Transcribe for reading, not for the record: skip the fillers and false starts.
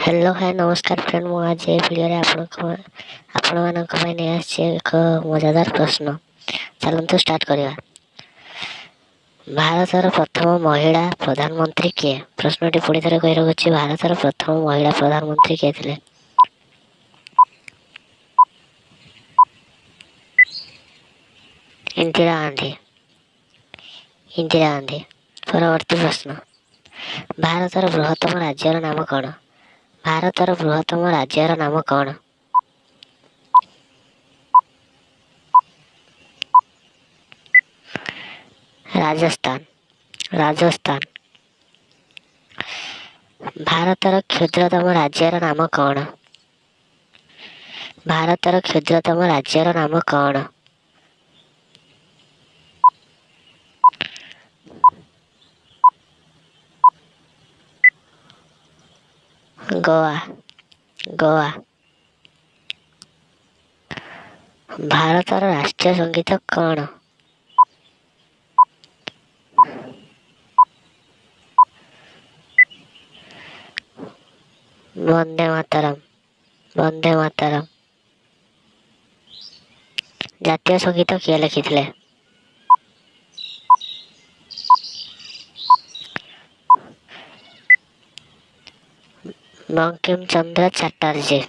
Hello hi ନମସ୍କାର friend, ମୁଁ ଆଜି ଏ ଭିଡ଼ିଓରେ ଆପଣମାନଙ୍କ ପାଇଁ ନେଇ ଆସିଛି ଏକ ମଜାଦାର ପ୍ରଶ୍ନ। ଚାଲନ୍ତୁ ଷ୍ଟାର୍ଟ କରିବା। ଭାରତର ପ୍ରଥମ ମହିଳା ପ୍ରଧାନମନ୍ତ୍ରୀ କିଏ? ପ୍ରଶ୍ନଟି ପୁଣି ଥରେ କହି ରଖୁଛି, ଭାରତର ପ୍ରଥମ ମହିଳା ପ୍ରଧାନମନ୍ତ୍ରୀ କିଏ ଥିଲେ? ଇନ୍ଦିରା ଗାନ୍ଧୀ। ଇନ୍ଦିରା ଗାନ୍ଧୀ। ପରବର୍ତ୍ତୀ ପ୍ରଶ୍ନ, ଭାରତର ବୃହତ୍ତମ ରାଜ୍ୟର ନାମ କ'ଣ? ଭାରତର ବୃହତ୍ତମ ରାଜ୍ୟର ନାମ କ'ଣ? ରାଜସ୍ଥାନ। ରାଜସ୍ଥାନ। ଭାରତର କ୍ଷୁଦ୍ରତମ ରାଜ୍ୟର ନାମ କ'ଣ? ଭାରତର କ୍ଷୁଦ୍ରତମ ରାଜ୍ୟର ନାମ କ'ଣ? ଗୋଆ। ଗୋଆ। ଭାରତର ରାଷ୍ଟ୍ରୀୟ ସଙ୍ଗୀତ କ'ଣ? ବନ୍ଦେ ମାତରମ୍। ବନ୍ଦେ ମାତରମ୍। ଜାତୀୟ ସଙ୍ଗୀତ କିଏ ଲେଖିଥିଲେ? ବଙ୍କିମ ଚନ୍ଦ୍ର ଚାଟାର୍ଜୀ।